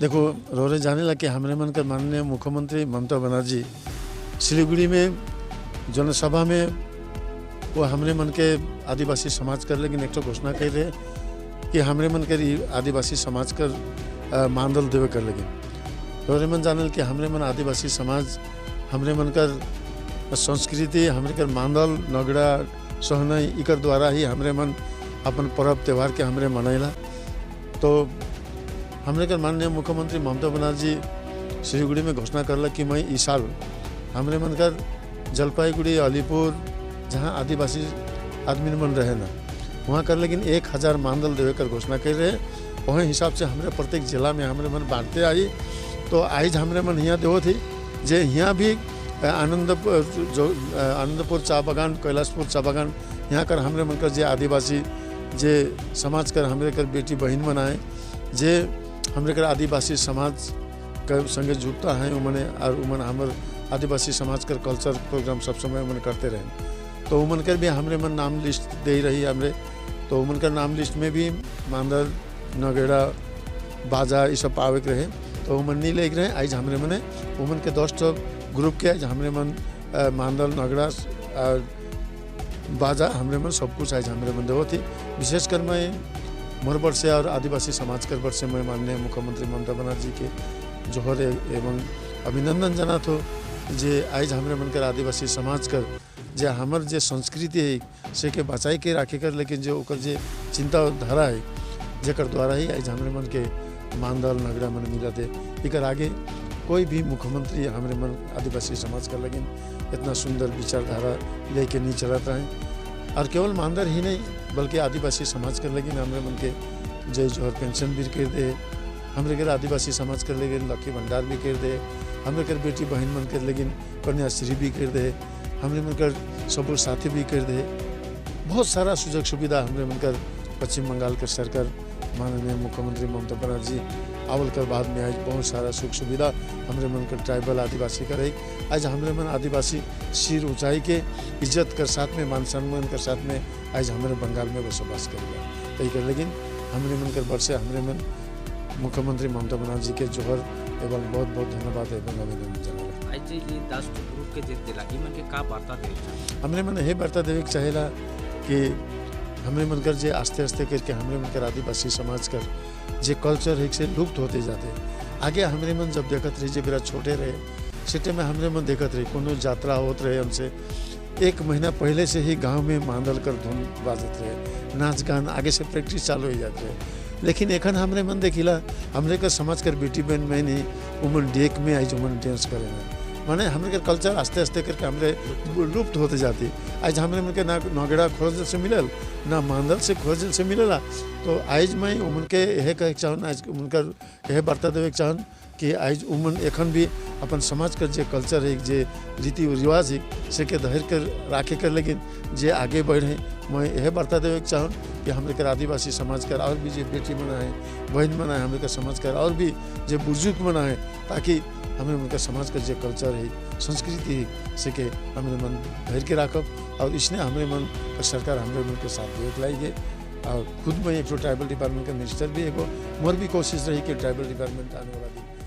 देखो, रोरे जाने ला कि हमरे मन के माननीय मुख्यमंत्री ममता बनर्जी सिलीगुड़ी में जनसभा में वो हमरे मन के आदिवासी समाज कर लेकिन एक घोषणा कर रहे कि हमरे मन के आदिवासी समाज कर मानदल देवे कर। लेकिन रोरे मन जानल कि हमरे मन आदिवासी समाज, हमरे मन कर संस्कृति, हमरे कर मांदल, नगड़ा, सहनई इकर द्वारा ही हमरे मन अपन पर्व त्यौहार के हमरे मनैला। तो हमरे कर माननीय मुख्यमंत्री ममता बनर्जी सिलीगुड़ी में घोषणा करला कि मैं इस साल हमरे मन कर जलपाईगुड़ी, अलीपुर जहाँ आदिवासी आदमी मन रहे ना वहाँ कर लेकिन 1000 मांदल देवे कर घोषणा कर रहे। वही हिसाब से हमरे प्रत्येक जिला में हमरे मन बांटते आई। तो आज हमरे मन यहाँ देवो थी जे यहाँ भी आनंदपुर, जो आनंदपुर चा बागान, कैलाशपुर चा बागान, यहाँ कर हमरे मन कर जे आदिवासी जे समाज कर हमरे कर बेटी बहन मनाए, जे हमरे कर आदिवासी समाज कर संगे जुड़ता है उमने और उमन हमर आदिवासी समाज कर कल्चर प्रोग्राम सब समय उमन करते रहे। तो उमन कर भी हमरे मन नाम लिस्ट दे रही हमरे, तो उमन कर नाम लिस्ट में भी मांदर, नगेड़ा, बाजा ये सब पावे के रहे। तो उमन नहीं लेके रहे। आज हमरे मने उमन के 10 ग्रुप के आज हमरे मन मांदल, नगड़ा और बाजा हमरे मन सब कुछ आज हमरे मन देवो थी। विशेषकर मैं मोर वर्ष से और आदिवासी समाज कर वर्ष से मैं माननीय मुख्यमंत्री ममता बनर्जी के जोहर एवं अभिनंदन जना थो जे आज हमरे मन कर आदिवासी समाज कर जे हमर जे संस्कृति है से के बचाई के राखे कर, लेकिन जो ओकर जे चिंताधारा है जेकर द्वारा ही आज हमरे मन के मांदल, नगड़ा मन मिलते। इकर आगे कोई भी मुख्यमंत्री हमरे मन आदिवासी समाज का लेकिन इतना सुंदर विचारधारा लेके नहीं चलाता है। और केवल मांदर ही नहीं बल्कि आदिवासी समाज कर लेकिन हमरे मन के जय जोहर पेंशन भी कर दे, हमरे के आदिवासी समाज कर लेकिन लक्ष्मी भंडार भी कर दे, हमरे कर बेटी बहन मन कर लेकिन कन्याश्री भी कर दे, हमरे मन कर सबुज साथी भी कर दे। बहुत सारा सुजग सुविधा हमरे मन कर पश्चिम बंगाल के सरकार माननीय मुख्यमंत्री ममता बनर्जी आवल कर बाद में आज बहुत सारा सुख सुविधा हमरे मन कर ट्राइबल आदिवासी करे। आज हमरे मन आदिवासी सिर ऊंचाई के इज्जत कर साथ में मान सम्मान कर साथ में आज हमरे बंगाल में बसोबास करेगा। तो कर लेकिन हमरे मन कर वर्ष हमरे मन मुख्यमंत्री ममता बनर्जी के जोहर एवं बहुत बहुत धन्यवाद एवं अभिनंदन जनाला। आज ये 10 ग्रुप के जे दिला ई मन के का वार्ता देवे? हमरे मन ये वार्ता देवे के चाहेला कि हमरे मन कर जे आस्ते आस्ते करके हमरे मन कर आदिवासी समाज कर जे कल्चर है से लुप्त होते जाते। आगे हमरे मन जब देखत रही जे बेरा छोटे रहे सिटे में हमरे मन देखत रही कोनो यात्रा होत रहे हमसे 1 महीना पहले से ही गांव में मांदल कर धुन बाजत रहे, नाच गान आगे से प्रैक्टिस चालू हो जाते रहे। लेकिन एखन हमरे मन देखिला हमरे कर समाज कर बेटी बहन में नहीं उमन डेक में आज उमन डांस करे ना, माने हमरे के कल्चर आस्ते आस्ते करके हमरे लुप्त होते जाती। आज हमरे मन के ना नगड़ा खोजल से मिलल ना मांदल से खोजल से मिलेला। तो आज मैं उमन के यह कहे चाहन, आज उनकर यह वार्ता देवे चाहन कि आज उमन एखन भी अपन समाज कर जे कल्चर है जे रीति रिवाज है से के धैर्य कर राखे कर लेकिन जे आगे बढ़े मैं यह वार्ता देवे चाहन कि हमरे के आदिवासी समाज कर और भी जे बेटी मना है, बहन मना है, हमरे के समाज कर और भी जे बुजुर्ग मना है, ताकि हमें उनका समाज का जो कल्चर है संस्कृति है से के हमरे मन धैर्य के राखब और इसने हमरे मन का सरकार हमरे मन के साथ देख लाइए। और खुद मैं एक ट्राइबल डिपार्टमेंट का मिनिस्टर भी एगो मोर भी कोशिश रही कि ट्राइबल डिपार्टमेंट आने वाला दिन